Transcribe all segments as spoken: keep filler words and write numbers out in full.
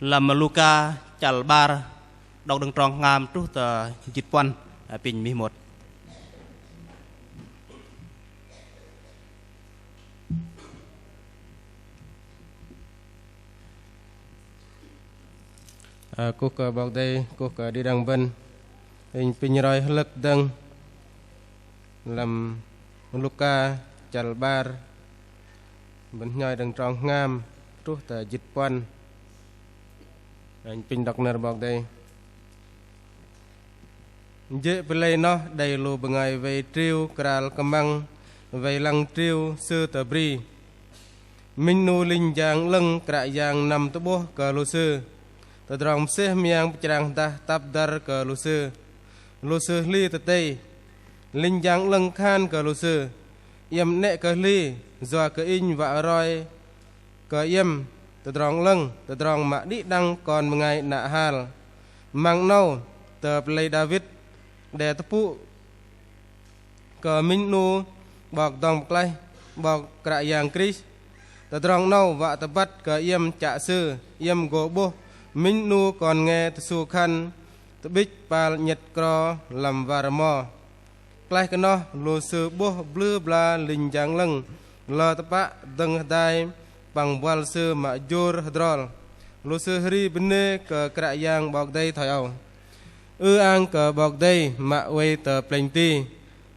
Lăm Luka chăl 'bar, đŏk đơ̆ng trong hngam truh tơ jĭt puăn, ơ, apinh mih môt. Ơ, kuh kơ 'Bok Kei-Dei, kuh kơ đĭ đăng bơ̆n. Inh apinh roi hơlơ̆k dơ̆ng lăm Luka chăl 'bar, bơ̆n hnhoi đơ̆ng trong hngam truh tơ jĭt puăn. Inh apinh đŏk nơ̆r 'Bok Kei-Dei. Jê̆ pơlei noh đei lu bơngai wei triu kral kơmăng wei lăng triu sư tơ bri. Minh 'nu linh jang 'lơ̆ng Kră Yang năm tơ'bôh kơ lu sư. Tơdrong mơsêh mơyang pơchrang hơdah tăp dăr kơ lu sư. Lu sư hli tơtei. Linh jang 'lơ̆ng khan kơ lu sư: Iĕm 'nĕ kơ hli, yua kơ inh wă roi kơ iĕm tơdrong 'lơ̆ng, tơdrong mă đĭ đăng kon bơngai 'nă hal. Măng 'nâu, tơ pơlei Đawit, đe tơpŭ kơ minh 'nu 'Bok dŏng pơklaih, 'Bok Kră Yang Krist. Tơdrong 'nâu wă tơbăt kơ iĕm chă Sư, iĕm gô 'bôh minh 'nu kon nge tơsu khăn tơ'bĭch kơpal 'nhĕt kro lăm wă rơmo. Klaih kơ noh, lu sư 'bôh blư bla linh jang 'lơ̆ng lơ tơpă dơ̆ng hơdai păng buăl sư mă jur hơdrol. Lu sư hơri bơnê kơ Kră Yang 'Bok Kei-Dei thoi âu: Ư-ang kơ 'Bok Kei-Dei mă oei tơ plĕnh ti.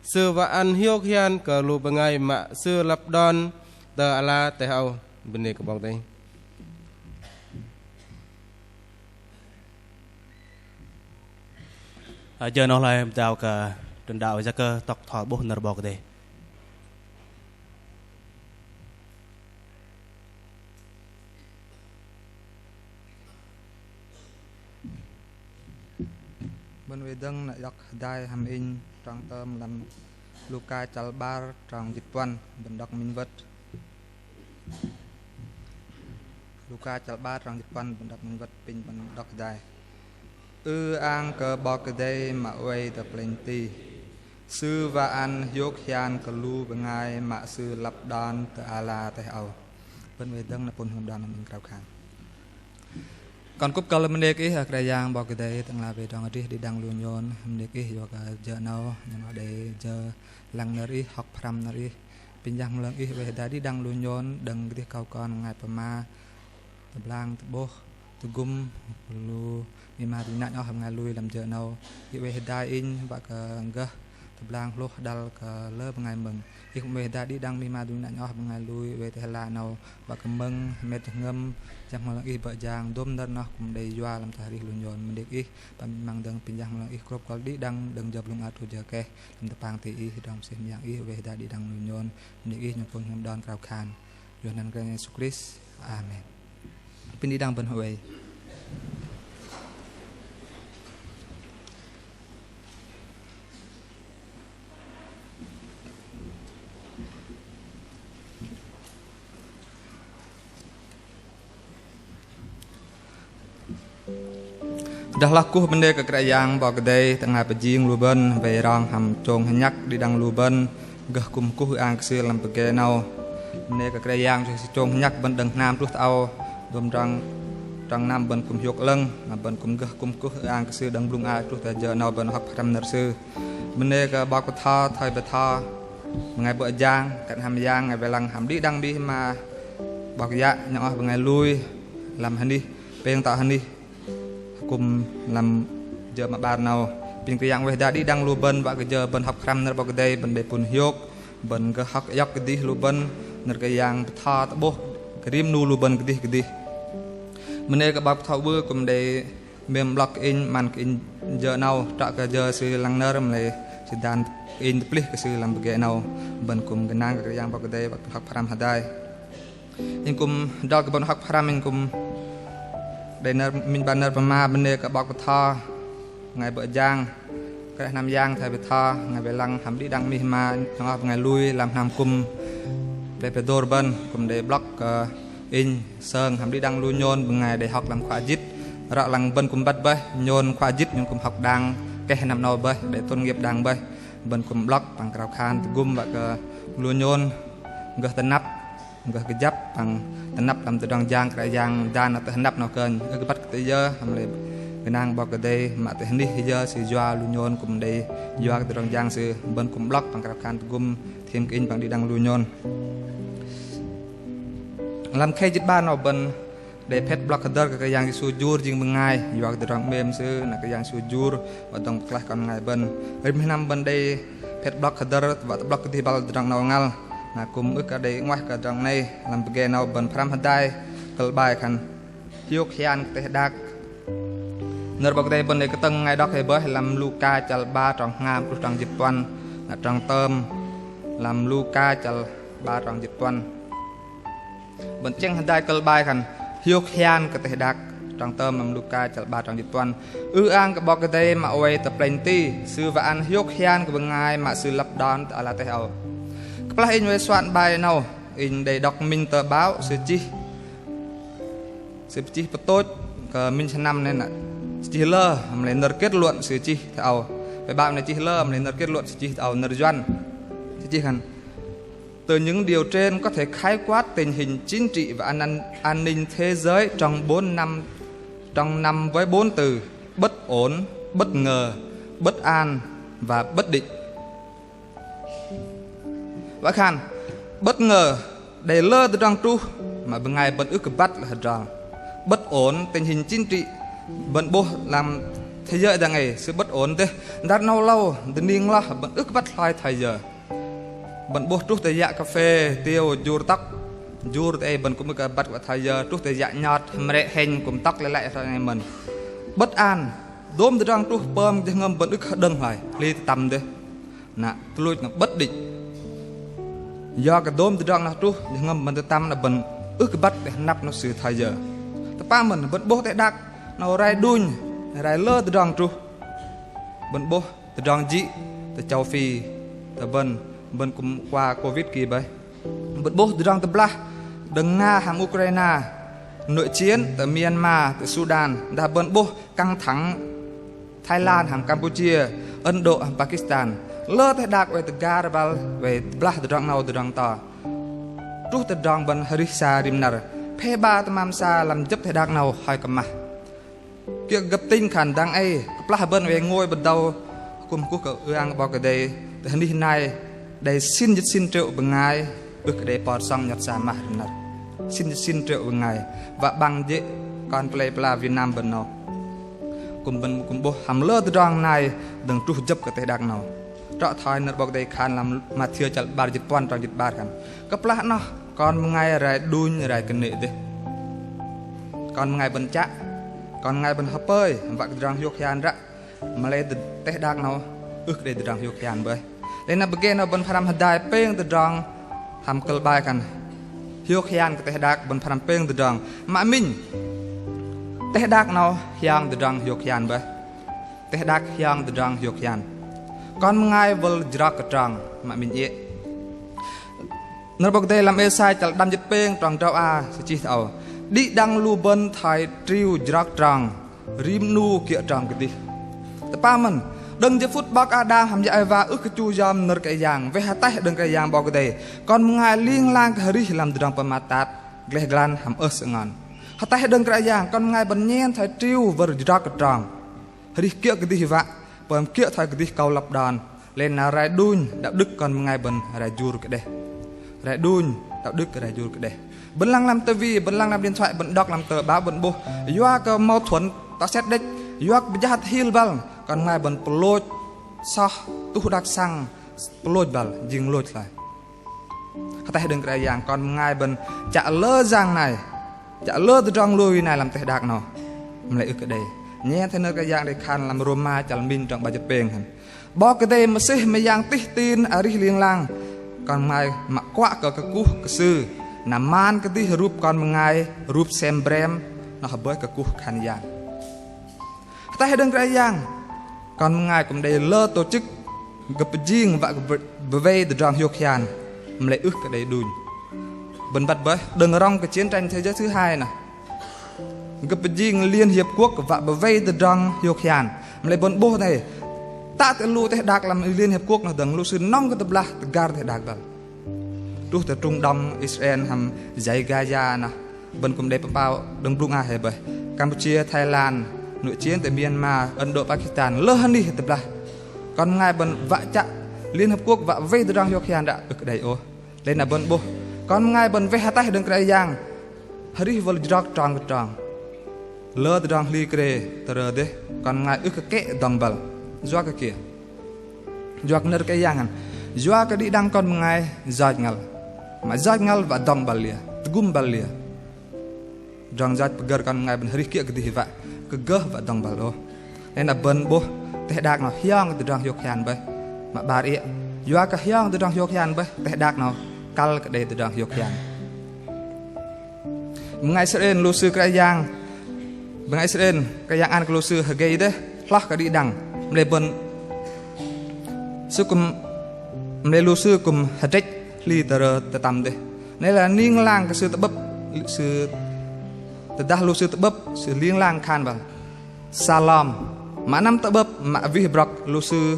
Sư wă ăn hiôk hian kơ lu bơngai mă Sư lăp đon tơ ala teh âu. Bơnê kơ 'Bok Kei-Dei. Ơ, jơ 'noh hloi bơ̆n đăo kơ trăn đăo Yakơ tŏk thoi 'bôh nơ̆r 'Bok Kei-Dei. Bơ̆n oei dơ̆ng na iŏk hơdai hăm inh trong tơm lăm Luka chăl 'bar trong jĭt puăn, bơ̆n đŏk minh wơ̆t. Luka chăl 'bar trong jĭt puăn, bơ̆n đŏk minh wơ̆t, apinh bơ̆n đŏk hơdai. Ư-ang kơ 'Bok Kei-Dei mă oei tơ plĕnh ti. Sư wă ăn hiôk hian kơ lu bơngai mă Sư lăp đon tơ ala teh âu. Bơ̆n oei dơ̆ng na pŭn hngơ̆m đon hăm inh krao khan. Kon kŭp kơ̆l mơnê̆ kơ Ih, ơ Kră Yang 'Bok Kei-Dei, tơ'ngla wei tơdrong arih đĭ đăng lu nhôn, mơnê̆ kơ Ih yua kơ jơ 'nâu, nhôn đei jơ lăng nơ̆r Ih, hŏk pơhrăm nơ̆r Ih, apinh Yang Bơhngol Ih oei hơdai đĭ đăng lu nhôn, đơ̆ng kơdih akâu kon bơngai pơma, tơblang, tơ'bôh, tơgŭm, lu mi ma dui nă 'nhŏng oh bơngai lui lăm jơ 'nâu, Ih oei hơdai inh, wă kơ gơh tơblang hlôh hơdăl kơ lơ bơngai mơ̆ng. Ih kư̆m oei hơdai đĭ đăng mi ma dui nă 'nhŏng oh bơngai lui oei tơ ala 'nâu, wă kơ mơ̆ng hơmet jơhngơ̆m, Yang Bơhngol Ih bơ̆ jang, dôm nơ̆r noh kư̆m đei yua lăm teh arih lu nhôn, mơnê̆ kơ Ih, păng măng dơ̆ng apinh Yang Bơhngol Ih krôp kơ̆l đĭ đăng đơ̆ng jơ blŭng a truh jơ keh, lăm tơpang ti Ih, tơdrong mơsêh mơyang Ih oei hơdai đĭ đăng lu nhôn, mơnê̆ kơ Ih nhôn pŭn hngơ̆m đon krao khan. Yua anăn Kră Yang Yêsu Krist. Amen. Apinh đĭ đăng bơ̆n oei. Dah lah kuh bơnê kơ Kră Yang 'Bok Kei-Dei tơ'ngla pơjing lu bơ̆n, wei rong hăm chông hơnhăk đĭ đăng lu bơ̆n, gơh kư̆m kuh ư-ang kơ Sư lăm pơgê 'nâu. Bơnê kơ Kră Yang chông hơnhăk bơ̆n đơ̆ng hnam truh tơ âu, dôm trong, trong năm bơ̆n kư̆m hiôk 'lơ̆ng, na bơ̆n kư̆m gơh kư̆m kuh ư-ang kơ Sư đơ̆ng blŭng a truh tơ jơ 'nâu bơ̆n hŏk pơhrăm nơ̆r Sư. Bơnê kơ 'bok bơtho, thoi bơtho, bơngai bơ̆ jang, kăt hăm yang, bơngai wei lăng hăm đĭ đăng mi ma 'bok yă, 'nhŏng oh bơngai lui lăm hơnih, pêng tŏ hơnih, kư̆m lăm jơ mă 'bar 'nâu. Apinh Kră Yang oei hơdai đĭ đăng lu bơ̆n, wă kơ jơ bơ̆n hŏk pơhrăm nơ̆r 'Bok Kei-Dei, bơ̆n đei pŭn hiôk, bơ̆n gơh hŏk iŏk kơdih lu bơ̆n, nơ̆r Kră Yang bơtho tơ'bôh kơ rim 'nu lu bơ̆n kơdih kơdih. Bơnê kơ 'bok bơtho ưh kư̆m đei mêm 'blŏk kơ inh, 'măn kơ inh jơ 'nâu, trŏ kơ jơ sư lăng nơ̆r mă lei sư dan kơ inh tơplih kơ sư lăm pơgê 'nâu. Bơ̆n kư̆m gơnang kơ Kră Yang 'Bok Kei-Dei, wă kơ hŏk pơhrăm hơdai. Inh kư̆m adrol kơ bơ̆n hŏk pơhrăm, inh kư̆m đei nơ̆r, minh 'bar nơ̆r pơma bơnê kơ 'bok bơtho, bơngai bơ̆ jang, kreh hnam yang thoi bơtho, bơngai wei lăng hăm đĭ đăng mi ma, 'nhŏng oh bơngai lui lăm hnam kư̆m Plei Pơdôr bơ̆n, kư̆m đei 'blŏk kơ inh sơng hăm đĭ đăng lu nhôn bơngai đei hŏk lăm khóa jĭt. Rŏ lăng bơ̆n kư̆m băt bơih, nhôn khóa jĭt nhôn kư̆m hŏk đang keh năm 'nâu bơih, đei tốt nghiệp đang bơih. Bơ̆n kư̆m 'blŏk păng krao khan tơgŭm wă kơ lu nhôn gơh tơnăp gơh kơjăp păng tơnăp lăm tơdrong jang Kră Yang dan tơ hơnăp noh kơnh. Ưh kơ băt kơ tơ yơ, hăm lei gơnang 'Bok Kei-Dei mă tơ hơnih yơ Sư yua lu nhôn kư̆m đei yua kơ tơdrong jang Sư. Bơ̆n kư̆m 'blŏk păng krao khan tơgŭm thiêm kơ inh păng đĭ đăng lu nhôn. Lăm khei jĭt 'bar 'nâu bơ̆n đei phet 'blŏk hơdơr kơ Kră Yang Yêsu jur jing bơngai, yua kơ tơdrong 'mêm Sư, na Kră Yang Yêsu jur wă dŏng pơklaih kon bơngai bơ̆n. Rim sơnăm bơ̆n đei phet 'blŏk hơdơr, wă tơ'blŏk kơdih băl tơdrong 'nâu ngăl. Na kư̆m ưh kơ đei 'nguaih kơ tơdrong 'nâu, lăm pơgê 'nâu bơ̆n pơhrăm hơdai kơ̆l bai khan hiôk hian kơ teh đak. Nơ̆r 'Bok Kei-Dei bơ̆n đei kơtơ̆ng bơngai đŏk hei bơih lăm Luka chăl 'bar trong hngam truh trong jĭt puăn, na trong tơm lăm Luka chăl 'bar trong jĭt puăn. Bơ̆n chĕng hơdai kơ̆l bai khan hiôk hian kơ teh đak, trong tơm lăm Luka chăl 'bar trong jĭt puăn. Ư-ang kơ 'Bok Kei-Dei mă oei tơ plĕnh ti, Sư wă ăn hiôk hian kơ bơngai mă Sư lăp đon tơ ala teh âu. Kơplah inh oei soạn bai 'nâu, inh đei đŏk minh tờ báo Sư chih, Sư chih pơtôch kơ minh sơnăm 'nâu na. Sư chih lơ, mă lei nơ̆r kết luận Sư chih tơ âu. Tờ báo 'nâu chih lơ, mă lei nơ̆r kết luận Sư chih tơ âu, nơ̆r Yuăn. Sư chih khan: Từ những điều trên có thể khái quát tình hình chính trị và an, an ninh thế giới trong bốn năm, trong năm với bốn từ: bất ổn, bất ngờ, bất an và bất định. Wă khan, bất ngờ, đei lơ tơdrong truh mă bơngai bơ̆n ưh kơ băt lơ hơdrol. Bất ổn, tình hình chính trị, bơ̆n 'bôh lăm thế giới dang ei, sự bất ổn dêh. Năr 'nâu lâu, dơning loh, bơ̆n ưh kơ băt hloi thoi yơ. Bơ̆n 'bôh truh tơ yă kơphê, tiêu, jur tŏk. Jur tơ ei bơ̆n kư̆m ưh kơ băt wă thoi yơ, truh tơ yă 'nhot, hơmrĕ hĕnh kư̆m tŏk lĕ lăi thoi ei mơ̆n. Bất an, dôm tơdrong truh pơm jơhngơ̆m bơ̆n ưh kơ hơđơ̆ng hloi, hli tơtăm dêh. Na, tuch luch na bất định. Yua kơ dôm tơdrong noh truh, jơhngơ̆m bơ̆n tơtăm na bơ̆n ưh kơ băt tơ hơnăp noh sư thoi yơ. Tơpă mơ̆n, bơ̆n 'bôh teh đak 'nâu rai đunh, rai lơ tơdrong truh. Bơ̆n 'bôh tơdrong jĭ tơ châu Phi, tơ bơ̆n, bơ̆n kư̆m khua Covid ki bơih. Bơ̆n 'bôh tơdrong tơblah đơ̆ng Nga hăm Ukraina, nội chiến tơ Myanmar, tơ Sudan, dah bơ̆n 'bôh căng thẳng Thái Lan hăm Campuchia, Ấn Độ hăm Pakistan. Lơ teh đak oei tơgar băl, oei tơblah tơdrong 'nâu tơdrong to. Truh tơdrong bơ̆n hơrih sa rim năr, phe 'ba tơmam sa lăm jơ̆p teh đak 'nâu hoi kơ mah. Kiơ̆ gơ̆p tinh khan dang ei, kơplah bơ̆n oei ngôi bơdâu, kư̆m kuh kơ ư-ang 'Bok Kei-Dei, tơ hơnih nai, đei sĭn jĭt sĭn triệu bơngai, ưh kơ đei por sŏng 'nhŏt sa mah rim năr. Sĭn jĭt sĭn triệu bơngai, wă 'bang jê̆ kon pơlei pơla Việt Nam bơ̆n 'nâu. Kư̆m bơ̆n kư̆m 'bôh hăm lơ tơdrong nai, dơ̆ng truh jơ̆p kơ teh đak 'nâu. Trŏ thoi nơ̆r 'Bok Kei-Dei khan lăm Mathiơ chăl 'bar jĭt puăn trong jĭt 'bar khan. Kơplah noh, kon bơngai rai đunh rai kơnê̆ dêh. Kon bơngai bơ̆n chă, kon bơngai bơ̆n hơpơi, wă kơ tơdrong hiôk hian ră, mă lei tơ-, teh đak 'nâu, ưh kơ đei tơdrong hiôk hian bơih. Lei na pơgê 'nâu bơ̆n pơhrăm hơdai pêng tơdrong, hăm kơ̆l bai khan. Hiôk hian kơ teh đak bơ̆n pơhrăm pêng tơdrong. Mă minh, teh đak 'nâu hiong tơdrong hiôk hian bơih. Teh đak hiong tơdrong hiôk hian. Kon bơngai wơl jrok kơtrong, mă minh iĕ. Nơ̆r 'Bok Kei-Dei lăm Êsai chăl đăm jĭt pêng trong drâu a, sư chih tơ âu. Đĭ đăng lu bơ̆n thoi triu jrok trong, rim 'nu kiơ̆ trong kơdih. Tơpă mơ̆n, đơ̆ng jơ phŭt 'bok Ađam hăm yă Êwa ưh kơ chu yom nơ̆r Kră Yang, weh hơtaih đơ̆ng Kră Yang 'Bok Kei-Dei, kon bơngai ling lang kơ hơrih lăm tơdrong pơmat tat, gleh glan hăm ơh sơ'ngon. Hơtaih đơ̆ng Kră Yang, kon bơngai bơ̆n nhen thoi triu wơl jrok kơtrong. Hơrih kiơ̆ kơdih wă, pơm kiơ̆ thoi kơdih akâu lăp đon. Lei na rai đunh, đạo đức kon bơngai bơ̆n rai jur kơđeh. Rai đunh, đạo đức rai jur kơđeh. Bơ̆n lăng lăm tơ vi, bơ̆n lăng lăm điện thoại, bơ̆n đŏk lăm tơ báo, bơ̆n 'bôh. Yua kơ mâu thuẫn, tŏ set đĕch, yua kơ pơjah hil băl, kon bơngai bơ̆n pơlôch, soh, tuh đak săng, pơlôch băl, jing lôch hloi. Hơtaih đơ̆ng Kră Yang, kon bơngai bơ̆n chă lơ yang nai, chă lơ tơdrong lui nai lăm teh đak 'nâu. Mă lei ưh kơ đei. Nhen thoi nơ̆r Kră Yang đei khan lăm Rôma chăl minh trong 'bar jĭt pêng khan. 'Bok Kei-Dei mơsêh mơyang tih tin arih ling lang. Kon bơngai mă kuă kơ kơkuh kơ Sư. Na man kơdih rup kon bơngai, rup sem brem, noh bơih kơkuh khan yang. Hơtaih đơ̆ng Kră Yang, kon bơngai kư̆m đei lơ tổ chức gơ̆p pơjing wă kơ bơ-, bơwei tơdrong hiôk hian, mă lei ưh kơ đei đunh. Bơ̆n băt bơih, đơ̆ng rŏng kơ chiến tranh thế giới thứ hai noh. Gơ̆p pơjing Liên Hiệp Quốc wă bơwei tơdrong hiôk hian. Mă lei bơ̆n 'bôh nai, tă tơ lu teh đak lăm Liên Hiệp Quốc noh dơ̆ng lu sư nŏng kơ tơblah tơgar teh đak băl. Truh tơ Trung Đông, Israel hăm dãy Gaza noh, bơ̆n kư̆m đei pơpao đơ̆ng blŭng a hei bơih. Campuchia, Thái Lan, nội chiến tơ Myanmar, Ấn Độ, Pakistan, lơ hơnih tơblah. Kon bơngai bơ̆n wă chă Liên Hợp Quốc wă wei tơdrong hiôk hian ră ưh kơ đei ôh. Lei na bơ̆n 'bôh kon bơngai bơ̆n weh ataih đơ̆ng Kră Yang, arih wơl jrok trong kơ trong. Lơ tơdrong hli krê tơrơ dêh, kon bơngai ưh kơ kĕ dŏng băl. Yua kơ kiơ? Yua kơ nơ̆r Kră Yang hăn: Yua kơ đĭ đăng kon bơngai yoch ngăl, mă yoch ngăl wă dŏng băl liơ, tơgŭm băl liơ. Tơdrong yoch pơgơ̆r kon bơngai bơ̆n arih kiơ̆ kơdih wă kơ gơh wă dŏng băl ôh. Lei na bơ̆n 'bôh teh đak noh hiong tơdrong hiôk hian bơih, mă 'bar iĕ. Yua kơ hiong tơdrong hiôk hian bơih, teh đak noh kăl kơ đei tơdrong hiôk hian. Bơngai Israel lu sư Kră Yang, bơngai Israel Kră Yang ăn kơ lu sư hơgei dêh, hloh kơ đĭ đăng. Mă lei bơ̆n, sư kư̆m, mă lei lu sư kư̆m hơdrĕch hli tơrơ tơtăm dêh. Lei na ling lang kơ sư tơ'bơ̆p, sư tơdah lu sư tơ'bơ̆p, sư ling lang khan băl: Salom. Mă năm tơ'bơ̆p, mă wih brŏk lu sư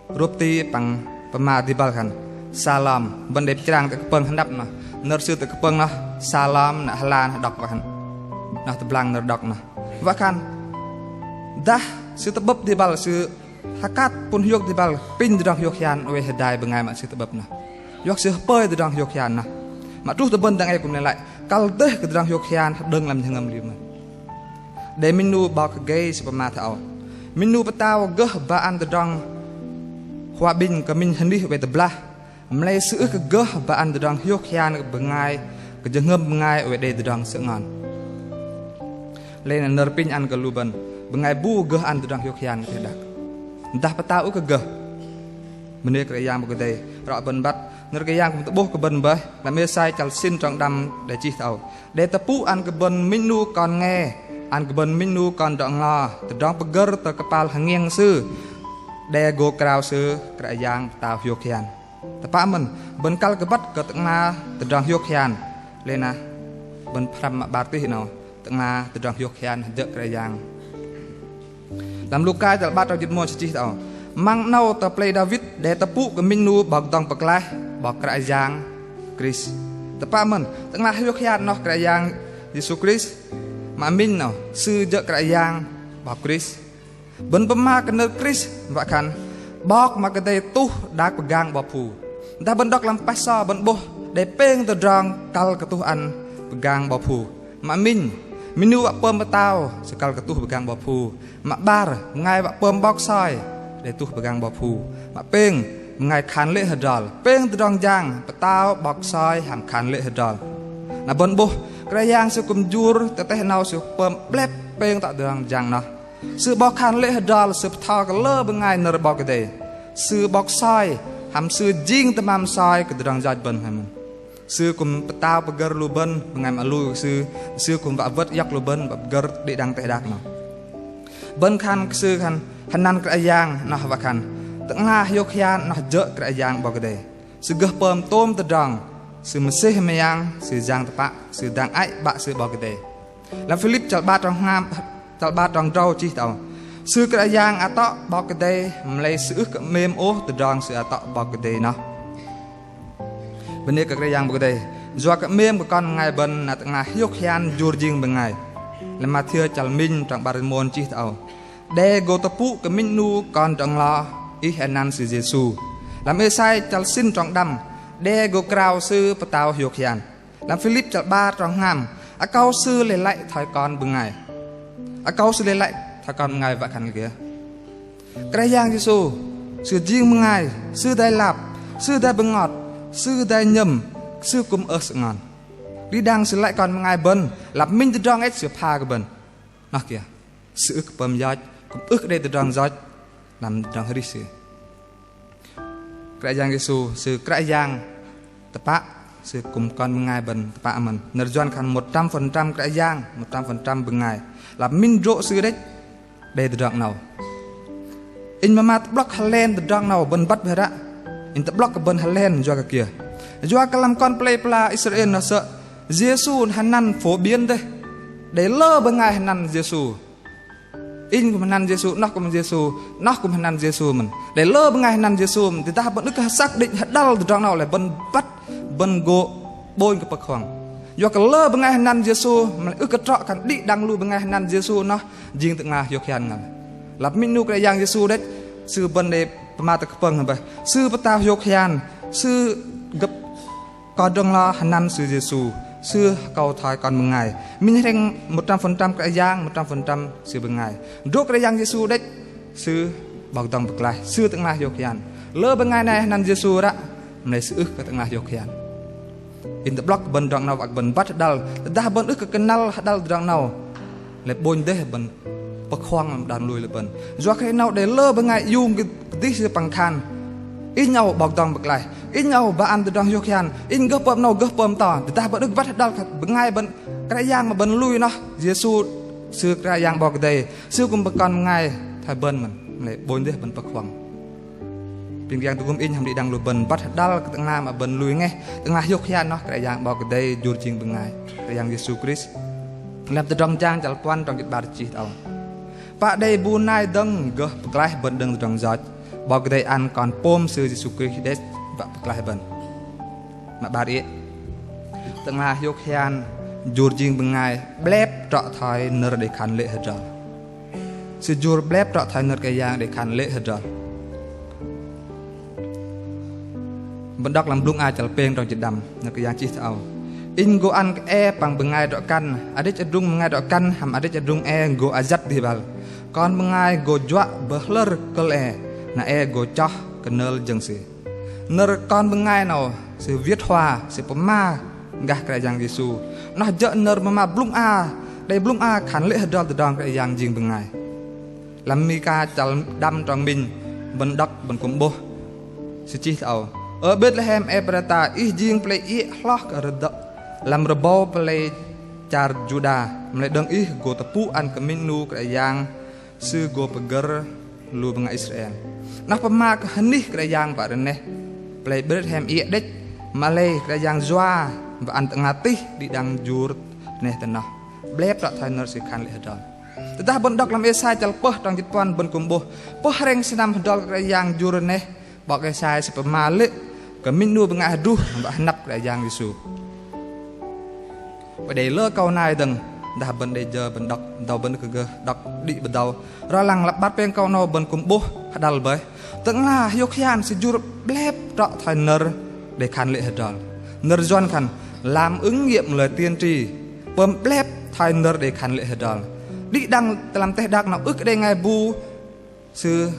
rôp ti păng pơma dih băl khan: Salom. Bơ̆n đei pơchrang tơ kơpơ̆ng hơnăp noh, nơ̆r sư tơ kơpơ̆ng noh: Salom, na hơla noh đŏk wă khan, noh tơblang nơ̆r đŏk noh. Wă khan dah sư tơ'bơ̆p dih băl, sư hơkat pŭn hiôk dih băl, pinh tơdrong hiôk hian oei hơdai bơngai mă sư tơ'bơ̆p noh. Yua kơ sư hơpơi tơdrong hiôk hian noh. Mă truh tơ bơ̆n dang ei kư̆m lei lăi, kăl dêh kơ tơdrong hiôk hian hơđơ̆ng lăm jơhngơ̆m liơ mơ̆n. Đei minh 'nu 'bok kơ gei sư pơma thoi âu. Minh 'nu pơtao gơh ba ăn tơdrong hua ƀĭnh kơ minh hơnih oei tơblah. Mă lei sư ưh kơ gơh ba ăn tơdrong hiôk hian kơ bơngai, kơ jơhngơ̆m bơngai oei đei tơdrong sơ'ngon. Lei na nơ̆r pinh ăn kơ lu bơ̆n, bơngai bu gơh ăn tơdrong hiôk hian kơ teh đak. Dah pơtao ưh kơ gơh. Bơnê Kră Yang 'Bok Kei-Dei, rŏ bơ̆n băt, nơ̆r Kră Yang kư̆m tơ'bôh kơ bơ̆n bơih, lăm Êsai chăl sĭn trong đăm đei chih thoi âu. Đei tơpŭ ăn kơ bơ̆n minh 'nu kon nge, ăn kơ bơ̆n minh 'nu kon drŏ-nglo, tơdrong pơgơ̆r tơ kơpal hơngiĕng sư. Đe gô krao sư Kră Yang pơtao hiôk hian. Tơpă mơ̆n, bơ̆n kăl kơ băt kơ tơ'ngla tơdrong hiôk hian. Lei na bơ̆n pơhrăm mă 'bar tih 'nâu, tơ'ngla tơdrong hiôk hian jơ̆ Kră Yang. Lăm Luka chăl 'bar trong jĭt mônh sư chih thoi âu. Măng 'nâu tơ pơlei Đawit đe tơpŭ kơ minh 'nu 'Bok dŏng pơklaih, 'Bok Kră Yang Krist. Tơpă mơ̆n, tơ'ngla hiôk hian noh Kră Yang Yêsu Krist. Mă minh 'nâu, sư jơ̆ Kră Yang 'Bok Krist. Bơ̆n pơma kơ nơ̆r Krist wă khan 'Bok mă kơdei tuh đak pơgang 'bok phu. Dah bơ̆n đŏk lăm pah so bơ̆n 'bôh đei pêng tơdrong kăl kơ tuh ăn pơgang 'bok phu. Mă minh, minh 'nu wă pơm pơtao sư kăl kơ tuh pơgang 'bok phu. Mă 'bar, bơngai wă pơm 'bok soi đei tuh pơgang 'bok phu. Mă pêng, bơngai khan lê̆ hơdrol, pêng tơdrong jang pơtao 'bok soi hăm khan lê̆ hơdrol. Na bơ̆n 'bôh Kră Yang sư kư̆m jur tơ teh 'nâu sư pơm 'blep pêng tơdrong jang noh. Sư 'Bok khan lê̆ hơdrol, sư pơtho kơ lơ bơngai nơ̆r 'Bok Kei-Dei. Sư 'Bok soi, hăm sư jing tơmam soi kơ tơdrong yoch bơ̆n hăm. Sư kư̆m pơtao pơgơ̆r lu bơ̆n, bơngai mă lui kơ sư, sư kư̆m wă wơ̆t iŏk lu bơ̆n, wă pơgơ̆r đĭ đăng teh đak noh. Bơ̆n khan kơ sư khan, hơnăn Kră Yang noh wă khan, tơ'ngla hiôk hian noh jơ̆ Kră Yang 'Bok Kei-Dei. Sư gơh pơm tôm tơdrong, sư mơsêh mơyang, sư Yang tơpă, sư dang ei 'Bă sư 'Bok Kei-Dei. Lăm Philip chăl 'bar trong hngam, chăl 'bar trong drâu chih thoi âu. Sư Kră Yang atŏ 'Bok Kei-Dei, mă lei sư ưh kơ 'mêm ôh tơdrong sư atŏ 'Bok Kei-Dei noh. Bơnê kơ Kră Yang 'Bok Kei-Dei. Yua kơ 'mêm kơ kon bơngai bơ̆n na tơ'ngla hiôk hian jur jing bơngai. Lăm Mathiơ chăl minh trong 'bar jĭt mônh chih thoi âu. Đe gô tơpŭ kơ minh 'nu kon drŏ-nglo, ih anăn sư Yêsu. Lăm Êsai chăl sĭn trong đăm. Đe gô krao sư pơtao hiôk hian. Lăm Philip chăl 'bar trong hngam, akâu sư lei lăi thoi kon bơngai. Akâu sư lei lăi thoi kon bơngai wă khan kiơ? Kră Yang Yêsu, sư jing bơngai, sư dai lap, sư dai bơngot, sư dai nhơ̆m, sư kư̆m ơh sơ'ngon. Đĭ đăng sư lăi kon bơngai bơ̆n, lăp minh tơdrong ĕch sư pha kơ bơ̆n. Noh kiơ? Sư ưh kơ pơm yoch, kư̆m ưh kơ đei tơdrong yoch lăm tơdrong arih sư. Kră Yang Yêsu, sư Kră Yang tơpă, sư kư̆m kon bơngai bơ̆n tơpă mơ̆n. Nơ̆r Yuăn khan một trăm phần trăm Kră Yang, một trăm phần trăm bơngai. Lăp minh drô̆ sư đĕch, đei tơdrong 'nâu. Inh mă mă tơ'blŏk hơlen tơdrong 'nâu bơ̆n băt bơih ră. Inh tơ'blŏk kơ bơ̆n hơlen yua kơ kiơ? Yua kơ lăm kon pơlei pơla Israel noh sơ̆, Yêsu noh hơnăn phổ biến dêh. Đei lơ bơngai hơnăn Yêsu. Inh kư̆m hơnăn Yêsu, noh kư̆m Yêsu, noh kư̆m hơnăn Yêsu mơ̆n. Đei lơ bơngai hơnăn Yêsu mơ̆n, tơdah bơ̆n ưh kơ xác định hơđăl tơdrong 'nâu lei bơ̆n băt bơ̆n gô ƀônh kơ pơ̆k huăng. Yua kơ lơ bơngai hơnăn Yêsu, mă lei ưh kơ trŏ khan đĭ đăng lu bơngai hơnăn Yêsu noh jing tơ'ngla hiôk hian ngăl. Lăp minh 'nu Kră Yang Yêsu đĕch, Sư bơ̆n đei pơma tơ kơpơ̆ng bơih. Sư pơtao hiôk hian, Sư gơ̆p kon drŏ nglo hơnăn Sư Yêsu, Sư akâu thoi kon bơngai. Minh hrĕng một trăm phần trăm Kră Yang, một trăm phần trăm Sư bơngai. Drô̆ Kră Yang Yêsu đĕch, Sư 'Bok dŏng pơklaih, Sư tơ'ngla hiôk hian. Lơ bơngai nai hơnăn Yêsu ră, mă lei sư ưh kơ tơ'ngla hiôk hian. Inh tơ'blŏk bơ̆n drŏ nglo wă kơ bơ̆n băt hơđăl, tơdah bơ̆n ưh kơ kơnăl hơđăl drŏ nglo, lei ƀônh dêh bơ̆n pơ̆k huăng lăm đon lui lu bơ̆n. Yua kơ hrei 'nâu đei lơ bơngai iung kơdih sư păng khan: Inh âu 'Bok dŏng pơklaih, inh âu ba ăn tơdrong hiôk hian, inh gơh pơm 'nâu gơh pơm to. Tơdah bơ̆n ưh kơ băt hơđăl kơ bơngai bơ̆n, Kră Yang mă bơ̆n lui noh, Yêsu, Sư Kră Yang 'Bok Kei-Dei, Sư kư̆m pơkon bơngai thoi bơ̆n mơ̆n, mă lei ƀônh dêh bơ̆n pơ̆k huăng. Pinh Kră Yang tơgŭm inh hăm đĭ đăng lu bơ̆n băt hơđăl kơ tơ'ngla mă bơ̆n lui ngeh, tơ'ngla hiôk hian noh Kră Yang 'Bok Kei-Dei jur jing bơngai, Kră Yang Yêsu Krist. Lăm Tơdrong Jang chăl puăn trong jĭt 'bar chih tơ âu: Pă đei bu nai dơ̆ng gơh pơklaih bơ̆n đơ̆ng tơdrong yoch, 'Bok Kei-Dei ăn Kon pôm Sư Yêsu Krist đĕch wă pơklaih bơ̆n. Mă 'bar iĕ. Tơ'ngla hiôk hian jur jing bơngai 'blep trŏ thoi nơ̆r đei khan lê̆ hơdrol. Sư jur 'blep trŏ thoi nơ̆r Kră Yang đei khan lê̆ hơdrol. Bơ̆n đŏk lăm Blŭng A chăl pêng trong jĭt đăm, nơ̆r Kră Yang chih tơ âu: Inh gô ăn kơ e păng bơngai drŏ-kăn, adrĕch adrung bơngai drŏ-kăn hăm adrĕch adrung e gô ayăt dih băl. Kon bơngai gô juă bơhlơ̆r kơ̆l e, na e gô choh kơnơl jơ̆ng sư. Nơ̆r kon bơngai 'nâu sư viết hoa, sư pơma gah Kră Yang Yêsu. Noh jơ̆ nơ̆r pơma blŭng a, đei blŭng a khan lê̆ hơdrol tơdrong Kră Yang jing bơngai. Lăm Mika chăl đăm trong minh, bơ̆n đŏk bơ̆n kư̆m 'bôh. Sư chih tơ âu: Ơ Betlehem Ephrata, ih jing pơlei iĕ hloh kơ rơdơ̆ lăm rơbâu pơlei char Juđa, mă lei đơ̆ng ih gô tơpŭ ăn kơ minh 'nu Kră Yang, Sư gô pơgơ̆r lu bơngai Israel. Noh pơma kơ hơnih Kră Yang wă rơneh. Pơlei Betlehem iĕ đĕch, mă lei Kră Yang yua wă ăn tơ'ngla tih đĭ đăng jur rơneh tơ noh. 'Blep trŏ thoi nơ̆r sư khan lê̆ hơdrol. Tơdah bơ̆n đŏk lăm Êsai chăl pơh trong jĭt puăn bơ̆n kư̆m 'bôh. Pơh hrĕng sơnăm hơdrol Kră Yang jur rơneh, 'Bok Êsai sư pơma lê̆ kơ minh 'nu bơngai hơdruh wă hơnăp Kră Yang Yêsu. Pă đei lơ akâu nai dơ̆ng, dah bơ̆n đei jơ bơ̆n đŏk, dâu bơ̆n kơ gơh đŏk đĭ bơdâu. Rŏ lăng lăp 'bar pêng akâu 'nâu bơ̆n kư̆m 'bôh hơđăl bơih. Tơ'ngla hiôk hian sư jur 'blep trŏ thoi nơ̆r đei khan lê̆ hơdrol. Nơ̆r Yuăn khan làm ứng nghiệm lời tiên tri, pơm 'blep thoi nơ̆r đei khan lê̆ hơdrol. Đĭ đăng tơ lăm teh đak 'nâu ưh kơ đei bơngai bu sư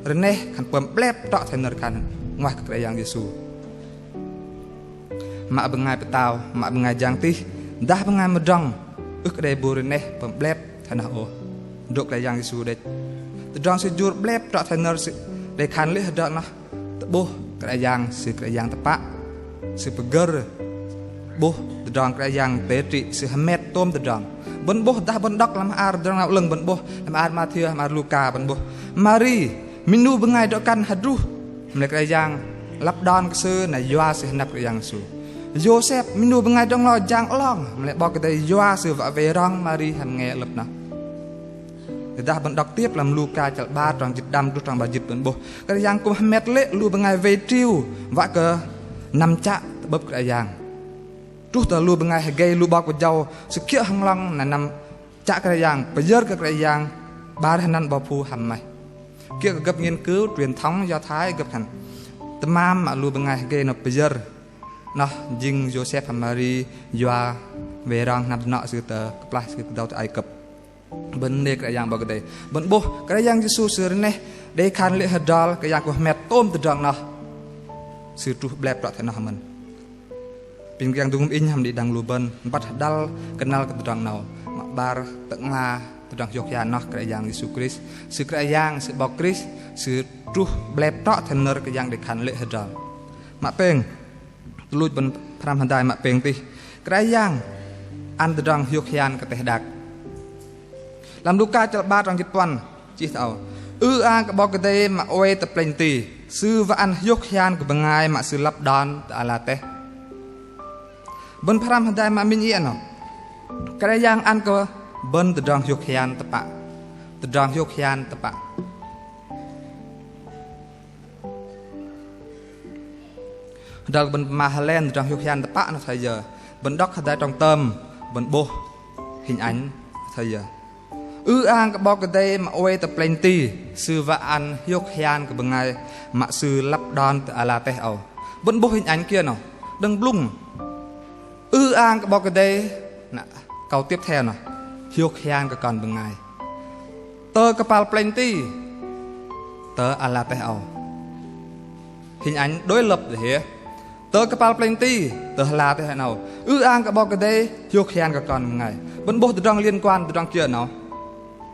rơneh khan pơm 'blep trŏ thoi nơ̆r khan 'nguaih kơ Kră Yang Yêsu. Mă bơngai pơtao, mă bơngai jang tih, dah bơngai mơdrŏng, ưh kơ đei bu rơneh pơm 'blep thoi noh ôh. Drô̆ Kră Yang Yêsu đĕch. Tơdrong sư jur 'blep trŏ thoi nơ̆r sư đei khan lê̆ hơdrol noh. Tơ'bôh Kră Yang, Sư Kră Yang tơpă, Sư pơgơ̆r. 'Bôh tơdrong Kră Yang teh trĭ, Sư hơmet tôm tơdrong. Bơ̆n 'bôh dah bơ̆n đŏk lăm hla ar Tơdrong 'Nao 'Lơ̆ng bơ̆n 'bôh, lăm hla ar Mathêu, hla ar Luka bơ̆n 'bôh. Mari, minh 'nu bơngai drŏ-kăn hơdruh, mă lei Kră Yang lăp đon kơ sư na yua sư hơnăp Kră Yang Yêsu. Yôsep, minh 'nu bơngai drŏ nglo jang 'long, mă lei 'Bok Kei-Dei yua sư wă wei rong Mari hăm nge lơ̆p noh. Tơdah bơ̆n đŏk tiếp lăm Luka chăl 'bar trong jĭt đăm truh trong 'bar jĭt bơ̆n 'bôh. Kră Yang kư̆m hơmet lê̆ lu bơngai wei triu wă kơ năm chă tơ'bơ̆p Kră Yang. Truh tơ lu bơngai hơgei lu 'bok pơjâu, sư kiơ̆ hơnglŏng na năm chă Kră Yang, pơyơ̆r kơ Kră Yang 'bar hơnăn 'bâu phu hăm maih. Kiơ̆ kơ gơ̆p nghiên cứu truyền thống Do Thái gơ̆p khan tơmam mă lu bơngai hơgei noh pơyơ̆r. Noh jing Yôsep hăm Mari yua wei rong hnam dơnŏ sư tơ kơplah sư kơdâu tơ Ai Cập. Bơ̆n bơnê Kră Yang 'Bok Kei-Dei. Bơ̆n 'bôh Kră Yang Yêsu Sư rơneh đei khan lê̆ hơdrol, Kră Yang kư̆m hơmet tôm tơdrong noh. Sư truh 'blep trŏ thoi noh mơ̆n. Pinh Kră Yang tơgŭm inh hăm đĭ đăng lu bơ̆n băt hơđăl kơnăl kơ tơdrong 'nâu. Mă 'bar tơ'ngla tơdrong hiôk hian noh Kră Yang Yêsu Krist. Sư Kră Yang, Sư 'Bok Krist, Sư truh 'blep trŏ thoi nơ̆r Kră Yang đei khan lê̆ hơdrol. Mă pêng, tuch luch bơ̆n pơhrăm hơdai mă pêng tih. Kră Yang ăn tơdrong hiôk hian kơ teh đak. Lăm Luka chăl 'bar trong jĭt puăn chih tơ âu: Ư-ang kơ 'Bok Kei-Dei mă oei tơ plĕnh ti, Sư wă ăn hiôk hian kơ bơngai mă Sư lăp đon tơ ala teh. Bơ̆n pơhrăm hơdai mă minh iĕ 'nâu. Kră Yang ăn kơ bơ̆n tơdrong hiôk hian tơpă. Tơdrong hiôk hian tơpă. Dăl bơ̆n pơma hơlen tơdrong hiôk hian tơpă noh thoi yơ. Bơ̆n đŏk hơdai trong tơm, bơ̆n 'bôh hình ảnh thoi yơ. Ư-ang kơ 'Bok Kei-Dei mă oei tơ plĕnh ti, Sư wă ăn hiôk hian kơ bơngai mă Sư lăp đon tơ ala teh âu. Bơ̆n 'bôh hình ảnh kiơ noh, đơ̆ng blŭng. Ư-ang kơ 'Bok Kei-Dei, na, câu tiếp theo noh, hiôk hian kơ kon bơngai. Tơ kơpal plĕnh ti, tơ ala teh âu. Hình ảnh đối lập dêh hă. Tơ kơpal plĕnh ti, tơ ala teh âu. Ư-ang kơ 'Bok Kei-Dei, hiôk hian kơ kon bơngai. Bơ̆n 'bôh tơdrong liên quan, tơdrong kiơ noh.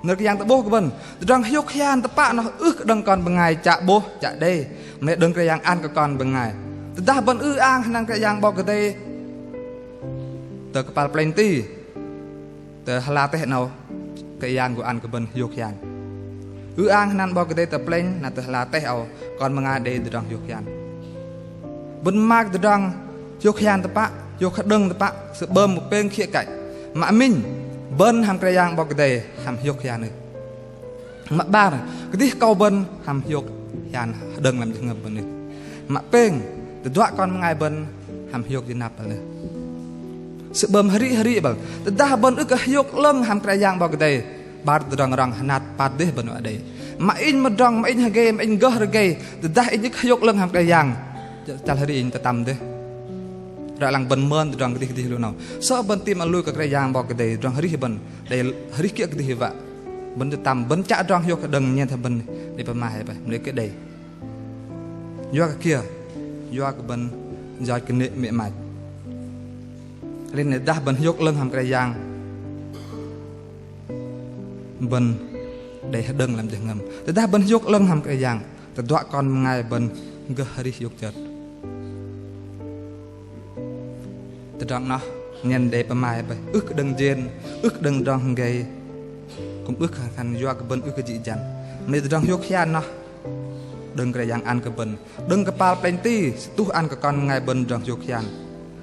Nơ̆r Kră Yang tơ'bôh kơ bơ̆n, tơdrong hiôk hian tơpă noh ưh kơ đơ̆ng kon bơngai chă 'bôh, chă đei. Mă lei đơ̆ng Kră Yang ăn kơ kon bơngai. Tơdah bơ̆n ư-ang hơnăn Kră Yang 'Bok Kei-Dei. Tơ kơpal plĕnh ti, tơ ala teh âu, Kră Yang gô ăn kơ bơ̆n hiôk hian. Ư-ang hơnăn 'Bok Kei-Dei tơ plĕnh, na tơ ala teh âu, kon bơngai đei tơdrong hiôk hian. Bơ̆n mă tơdrong hiôk hian tơpă, hiôk hơđơ̆ng tơpă, sư 'bơm pêng khía cạnh. Mă minh, bơ̆n hăm Kră Yang 'Bok Kei-Dei, hăm hiôk hian ưh. Mă 'bar, kơdih akâu bơ̆n hăm hiôk hian hơđơ̆ng lăm jơhngơ̆m bơ̆n ưh. Mă pêng, tơduă kon bơngai bơ̆n hăm hiôk jơnăp bơ̆n ưh. Sư 'bơm hơri hơri băl, tơdah bơ̆n ưh kơ hiôk 'lơ̆ng hăm Kră Yang 'Bok Kei-Dei, 'bar tơdrong rŏng hơnat pat dêh bơ̆n wă đei. Mă inh mơdrŏng, mă inh hơgei, mă inh gơh rơgei, tơdah inh ưh kơ hiôk 'lơ̆ng hăm Kră Yang, chăl hơri inh tơtăm dêh. Ră lăng bơ̆n mơn tơdrong kơdih kơdih lu 'nâu. Sơ̆ bơ̆n tam mă lui kơ Kră Yang 'Bok Kei-Dei, tơdrong hơrih bơ̆n, đei hơrih kiơ̆ kơdih wă. Bơ̆n tơtăm, bơ̆n chă tơdrong hiôk hơđơ̆ng nhen thoi bơ̆n đei pơma hei bơih, mă lei kơ đei. Yua kơ kiơ, yua kơ bơ̆n yoch kơnê̆ mĕ mach. Lei na dah bơ̆n hiôk 'lơ̆ng hăm Kră Yang, bơ̆n đei hơđơ̆ng lăm jơhngơ̆m. Tơdah bơ̆n hiôk 'lơ̆ng hăm Kră Yang, tơduă kon bơngai bơ̆n gơh hơrih hiôk chơt. Tơdrong noh nhen đei pơma hei bơih, ưh kơ đơ̆ng jên, ưh kơ đơ̆ng tơdrong hơgei, kư̆m ưh kơ khan yua kơ bơ̆n ưh kơ jĭ jăn. Mă lei tơdrong hiôk hian noh đơ̆ng Kră Yang ăn kơ bơ̆n. Đơ̆ng kơpal plĕnh ti, Sư tuh ăn kơ kon bơngai bơ̆n tơdrong hiôk hian.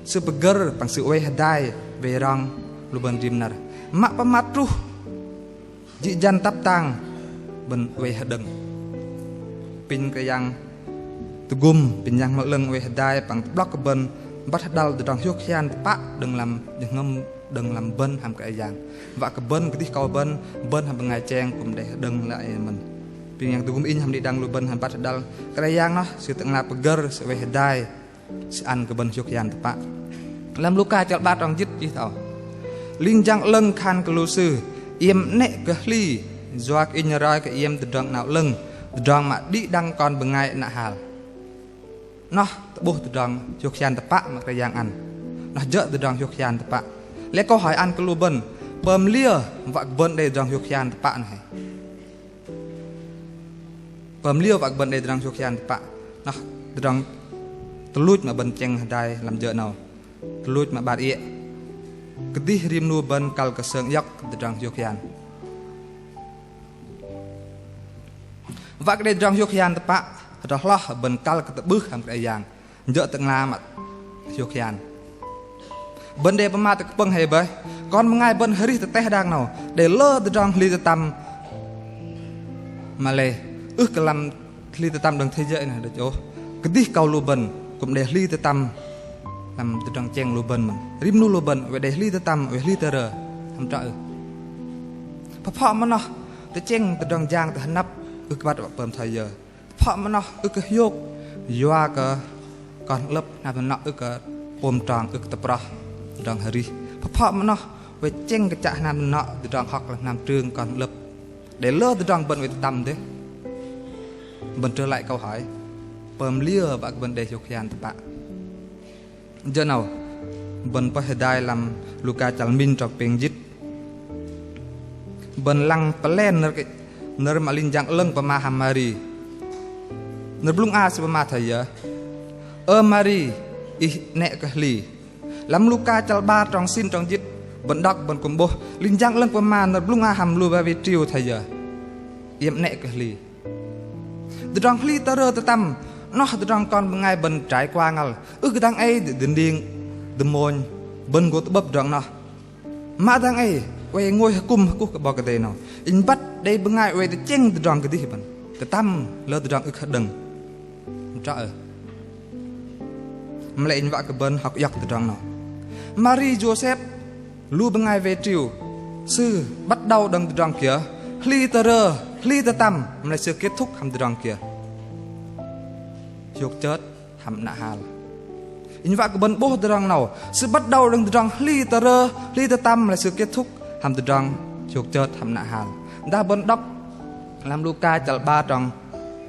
Sư pơgơ̆r păng Sư oei hơdai wei rong lu bơ̆n rim năr. Mă pơmat truh jĭ jăn tăp tang, bơ̆n oei hơđơ̆ng. Apinh Kră Yang tơgŭm, apinh Yang Bơhngol 'Lơ̆ng oei hơdai păng tơ'blŏk kơ bơ̆n băt hơđăl tơdrong hiôk hian tơpă đơ̆ng lăm jơhngơ̆m, đơ̆ng lăm bơ̆n hăm Kră Yang. Wă kơ bơ̆n kơdih akâu bơ̆n, bơ̆n hăm bơngai cheng kư̆m đei hơđơ̆ng lăi mơ̆n. Apinh Yang tơgŭm inh hăm đĭ đăng lu bơ̆n hăm băt hơđăl Kră Yang noh, Sư tơ'ngla pơgơ̆r, Sư oei hơdai, Sư ăn kơ bơ̆n hiôk hian tơpă. Lăm Luka chăl 'bar trong jĭt chih thoi âu: Linh jang 'lơ̆ng khan kơ lu sư: Iĕm 'nĕ kơ hli, yua kơ Inh roi kơ iĕm tơdrong 'nao 'lơ̆ng, tơdrong mă đĭ đăng kon bơngai 'nă hal. Noh tơ'bôh tơdrong hiôk hian tơpă mă Kră Yang ăn. Noh jơ̆ tơdrong hiôk hian tơpă. Lei kơ hoi ăn kơ lu bơ̆n, pơm liơ wă kơ bơ̆n đei tơdrong hiôk hian tơpă noh hei. Pơm liơ wă kơ bơ̆n đei tơdrong hiôk hian tơpă. Noh tơdrong tơluch mă bơ̆n chĕng hơdai lăm jơ 'nâu. Tơluch mă 'bar iĕ. Kơdih rim 'nu bơ̆n kăl kơ sơng iŏk tơdrong hiôk hian. Wă kơ đei tơdrong hiôk hian tơpă, hơdrol hloh bơ̆n kăl kơ tơ'bưh hăm Kră Yang. Jơ̆ tơ'ngla mă hiôk hian. Bơ̆n đei pơma tơ kơpơ̆ng hei bơih, kon bơngai bơ̆n hơrih tơ teh đang 'nâu, đei lơ tơdrong hli tơtăm. Mă lei ưh kơ lăm hli tơtăm đơ̆ng thế giới noh đĕch ôh. Kơdih akâu lu bơ̆n kư̆m đei hli tơtăm lăm tơdrong chĕng lu bơ̆n mơ̆n. Rim 'nu lu bơ̆n oei đei hli tơtăm, oei hli tơrơ. Hăm trŏ ưh? Pơphŏ mă noh tơchĕng tơdrong jang tơ hơnăp ưh kơ băt wă pơm thoi yơ. Pơphŏ mă noh ưh kơ hiôk, yua kơ kon hơ'lơ̆p hnam dơnŏ ưh kơ pôm trong, ưh kơ tơproh tơdrong hơrih. Pơphŏ mă noh oei chĕng kơ chă hnam dơnŏ, tơdrong hŏk lăm hnam trưng kon hơ'lơ̆p. Đei lơ tơdrong bơ̆n oei tơtăm dêh. Bơ̆n trơ lăi kâu hoi, pơm liơ wă kơ bơ̆n đei hiôk hian tơpă. Jơ 'nâu bơ̆n pơih hơdai lăm Luka chăl minh trong pêng jĭt. Bơ̆n lăng pơlen nơ̆r kơ, nơ̆r mă linh jang 'lơ̆ng pơma hăm Mari. Nơ̆r blŭng a sư pơma thoi yơ: Ơ Mari, ih 'nĕ kơ hli. Lăm Luka chăl 'bar trong sĭn trong jĭt, bơ̆n đŏk bơ̆n kư̆m 'bôh, linh jang 'lơ̆ng pơma nơ̆r blŭng a hăm lu ba wei triu thoi yơ: Iĕm 'nĕ kơ hli. Tơdrong hli tơrơ tơtăm, noh tơdrong kon bơngai bơ̆n trải qua ngăl. Ưh kơ dang ei dơning dơmônh bơ̆n gô tơ'bơ̆p tơdrong noh. Mă dang ei oei ngôi hơkŭm hơkuh kơ 'Bok Kei-Dei 'nâu, inh băt đei bơngai oei tơchĕng tơdrong kơdih bơ̆n, tơtăm lơ tơdrong ưh kơ hơđơ̆ng. Trŏ ưh? Mă lei inh wă kơ bơ̆n hŏk iŏk tơdrong 'nâu. Mari Yôsep, lu bơngai wei triu, sư bắt đầu đơ̆ng tơdrong kiơ, hli tơrơ, hli tơtăm, mă lei sư kết thúc hăm tơdrong kiơ, hiôk chơt hăm 'nă hal. Inh wă kơ bơ̆n 'bôh tơdrong 'nâu, sư bắt đầu đơ̆ng tơdrong hli tơrơ, hli tơtăm, mă lei sư kết thúc hăm tơdrong hiôk chơt hăm 'nă hal. Dah bơ̆n đŏk lăm Luka chăl 'bar trong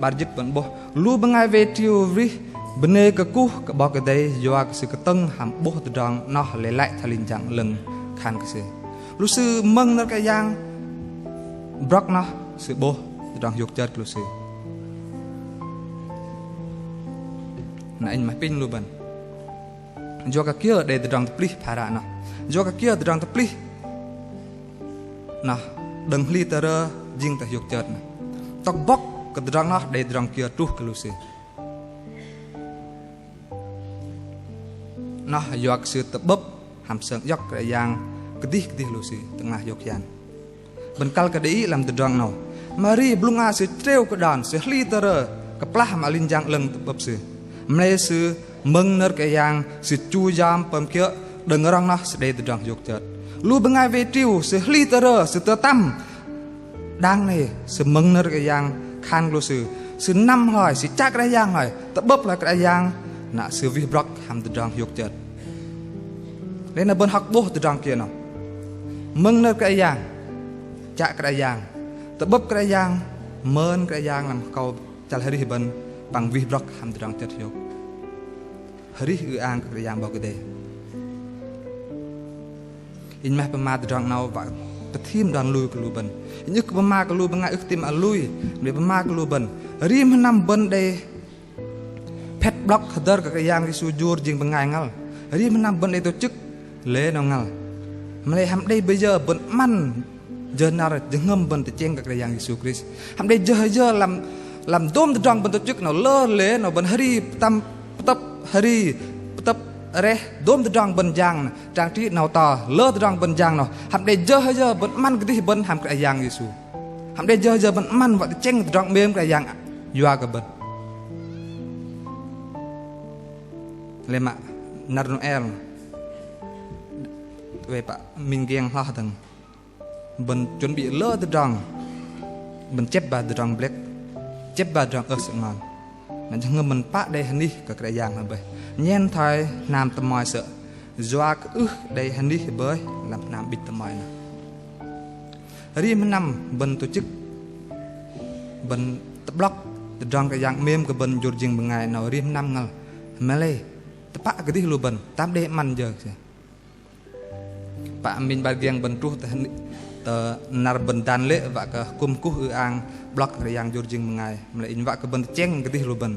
'bar jĭt bơ̆n 'bôh: Lu bơngai wei triu wih bơnê kơkuh kơ 'Bok Kei-Dei yua kơ sư kơtơ̆ng hăm 'bôh tơdrong noh lei lăi thoi linh jang 'lơ̆ng khan kơ sư. Lu sư mơ̆ng nơ̆r Kră Yang brŏk noh, sư 'bôh tơdrong hiôk chơt kơ lu sư. Na inh mă pinh lu bơ̆n. Yua kơ kiơ đei tơdrong tơplih phara noh. Yua kơ kiơ tơdrong tơplih noh đơ̆ng hli tơrơ jing tơ hiôk chơt noh. Tŏk bŏk kơ tơdrong noh đei tơdrong kiơ truh kơ lu sư. Noh yua kơ sư tơ'bơ̆p hăm sơng iŏk Kră Yang kơdih kơdih lu sư tơ'ngla hiôk hian. Bơ̆n kăl kơ đei lăm tơdrong 'nâu. Mari blŭng a sư chrêu kơ đon, sư hli tơrơ kơplah mă linh jang 'lơ̆ng tơ'bơ̆p sư. Mă lei sư mơ̆ng nơ̆r Kră Yang, sư chu yom pơm kiơ̆ đơ̆ng rŏng noh sư đei tơdrong hiôk chơt. Lu bơngai wei triu, sư hli tơrơ, sư tơtăm. Đang 'nâu sư mơ̆ng nơ̆r Kră Yang khan kơ lu sư, sư năm hloi, sư chă Kră Yang hloi, tơ'bơ̆p hloi Kră Yang, na sư wih brŏk hăm tơdrong hiôk chơt. Lei na bơ̆n hŏk 'bôh tơdrong kiơ 'nâu. Mơ̆ng nơ̆r Kră Yang, chă Kră Yang, tơ'bơ̆p Kră Yang, mơn Kră Yang lăm akâu chăl arih bơ̆n păng wih brŏk hăm tơdrong chơt hiôk. Arih ư-ang kơ Kră Yang 'Bok Kei-Dei. Inh mă pơma tơdrong 'nâu wă pơthim đon lui kơ lu bơ̆n. Inh ưh kơ pơma kơ lu bơngai ưh kơ tam lui, mă lei pơma kơ lu bơ̆n. Rim hơnăm bơ̆n đei phet blŏk hơdơr kơ Kră Yang Yêsu jur jing bơngai ngăl. Rim hơnăm bơ̆n đei tổ chức lễ 'nâu ngăl. Mă lei hăm đei bơih yơ bơ̆n 'măn jơ năr jơhngơ̆m bơ̆n tơchĕng kơ Kră Yang Yêsu Krist. Hăm đei jơ yơ lăm, lăm dôm tơdrong bơ̆n tổ chức 'nâu lơ lễ 'nâu bơ̆n hơri pơtăm, pơtơ̆p hơri, pơtơ̆p reh dôm tơdrong bơ̆n jang, trang trí 'nâu to, lơ tơdrong bơ̆n jang 'nâu. Hăm đei jơ yơ bơ̆n 'măn kơdih bơ̆n hăm Kră Yang Yêsu. Hăm đei jơ yơ bơ̆n 'măn wă tơchĕng tơdrong 'mêm Kră Yang yua kơ bơ̆n. Lei mă năr Nôel. Wei pă minh giĕng hloh dơ̆ng. Bơ̆n chuẩn bị lơ tơdrong. Bơ̆n chĕp ba tơdrong blĕk. Chĕp ba tơdrong ơh sơ'ngon. Na jơhngơ̆m bơ̆n pă đei hơnih kơ Kră Yang noh bơih. Nhen thoi hnam tơmoi sơ̆. Yua kơ ưh đei hơnih bơih lăm hnam 'bĭch tơmoi noh. Rim hơnăm bơ̆n tổ chức, bơ̆n tơ'blŏk tơdrong Kră Yang 'mêm kơ bơ̆n jur jing bơngai 'nâu rim hơnăm ngăl. Mă lei tơpă kơdih lu bơ̆n tam đei 'măn jơ. Pă minh 'bar giĕng bơ̆n truh tơ, tơ năr bơ̆n dan lê̆ wă kơ kŭm kuh ư-ang 'blŏk Kră Yang jur jing bơngai. Mă lei inh wă kơ bơ̆n tơchĕng kơdih lu bơ̆n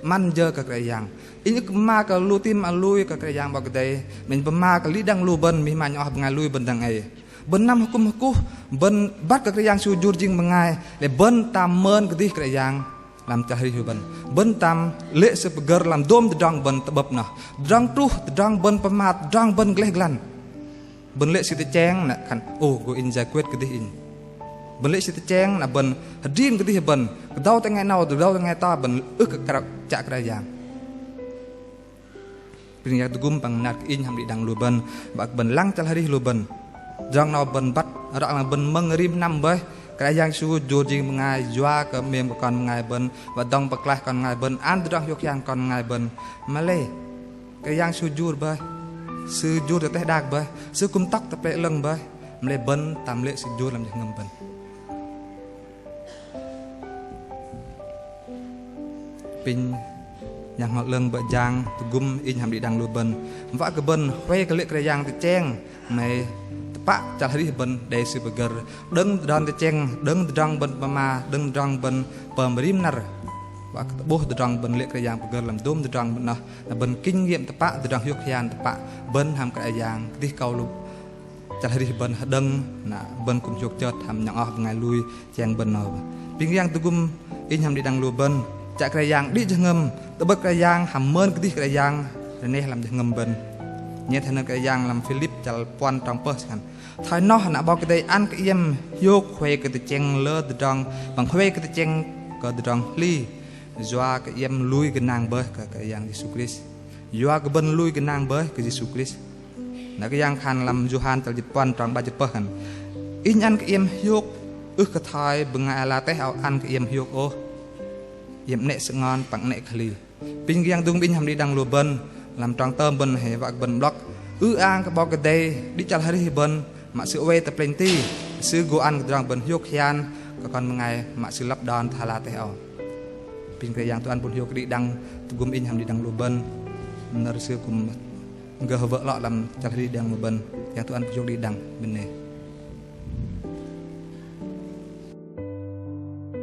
'măn jơ kơ Kră Yang. Inh ưh kơ pơma kơ lu tam lui kơ Kră Yang 'Bok Kei-Dei. Mă inh pơma kơ đĭ đăng lu bơ̆n, mih ma 'nhŏng oh bơngai lui bơ̆n dang ei. Bơ̆n năm hơkŭm hơkuh, bơ̆n băt kơ Kră Yang Yêsu jur jing bơngai, lei bơ̆n tam mơn kơdih Kră Yang lăm chăl arih bơ̆n. Bơ̆n tam lê̆ Sư pơgơ̆r lăm dôm tơdrong bơ̆n tơ'bơ̆p noh. Tơdrong truh, tơdrong bơ̆n pơmat, tơdrong bơ̆n gleh glăn. Bơ̆n lê̆ Sư tơchĕng na khan, ô, gô inh giải quyết kơdih inh. Bơ̆n lê̆ Sư tơchĕng na bơ̆n hơdrin kơdih bơ̆n. Kơdâu tơ ngai 'nâu, kơdâu tơ ngai to, bơ̆n ưh kơ krao chă Kră Yang. Pinh Yang tơgŭm păng năr kơ inh hăm đĭ đăng lu bơ̆n, wă kơ bơ̆n lăng chăl arih lu bơ̆n. Tơdrong 'nâu bơ̆n băt, rŏ lăng bơ̆n mơ̆ng rim hơnăm bơih, Kră Yang Yêsu jur jing bơngai, yua kơ 'mêm kơ kon bơngai bơ̆n, wă dŏng pơklaih kon bơngai bơ̆n, ăn tơdrong hiôk hian kon bơngai bơ̆n. Mă lei Kră Yang Yêsu jur bơih, Sư jur tơ teh đak bơih, Sư kŭm tŏk tơ pơlei 'lơ̆ng bơih, mă lei bơ̆n tam lê̆ Sư jur lăm jơhngơ̆m bơ̆n. Pinh Yang Bơhngol 'Lơ̆ng bơ̆ jang tơgŭm inh hăm đĭ đăng lu bơ̆n. Wă kơ bơ̆n huay kơ lê̆ Kră Yang tơchĕng, mă lei tơpă chăl arih bơ̆n đei Sư pơgơ̆r. Đơ̆ng tơdrong tơchĕng, đơ̆ng tơdrong bơ̆n pơma, đơ̆ng tơdrong bơ̆n pơm rim năr. Wă kơ tơ'bôh tơdrong bơ̆n lê̆ Kră Yang pơgơ̆r lăm dôm tơdrong bơ̆n noh, na bơ̆n kinh nghiệm tơpă tơdrong hiôk hian tơpă bơ̆n hăm Kră Yang kơdih kâu lu chăl arih bơ̆n hơđơ̆ng, na bơ̆n kŭm hiôk chơt hăm 'nhŏng oh bơngai lui tơchĕng bơ̆n noh. Pinh Yang tơgŭm inh hăm đĭ đăng lu bơ̆n, chă Kră Yang đĭ jơhngơ̆m, tơ'bơ̆p Kră Yang hăm mơn kơdih Kră Yang rơneh lăm jơhngơ̆m bơ̆n. Nhen thoi nơ̆r Kră Yang lăm Philip chăl puăn trong pơh sư khan: Thoi noh na 'Bok Kei-Dei ăn kơ iĕm hiôk huay kơ tơchĕng lơ tơdrong, păng huay kơ tơchĕng kơ tơdrong hli, yua kơ iĕm lui gơnang bơih kơ Kră Yang Yêsu Krist. Yua kơ bơ̆n lui gơnang bơih kơ Yêsu Krist. Na Kră Yang khan lăm Yôhan chăl jĭt puăn trong 'bar jĭt pơh khan: Inh ăn kơ iĕm hiôk ưh kơ thoi bơngai ala teh âu ăn kơ iĕm hiôk ôh. Iĕm 'nĕ sơ'ngon păng 'nĕ kơ hli. Apinh Kră Yang dŭng bĭn hăm đĭ đăng lu bơ̆n, lăm trong tơm bơ̆n hei wă kơ bơ̆n blŏk ư-ang kơ 'Bok Kei-Dei đĭ chăl arih bơ̆n, mă Sư oei tơ plĕnh ti, Sư gô ăn kơ tơdrong bơ̆n hiôk hian kơ kon bơngai mă Sư lăp đon tơ ala teh âu. Apinh Kră Yang tŭ ăn bơ̆n hiôk kơ đĭ đăng tơgŭm inh hăm đĭ đăng lu bơ̆n, nơ̆r Sư kư̆m gơh wơ̆ lŏ lăm chăl arih đĭ đăng lu bơ̆n. Yang tŭ ăn bơ̆n hiôk đĭ đăng, bơnê.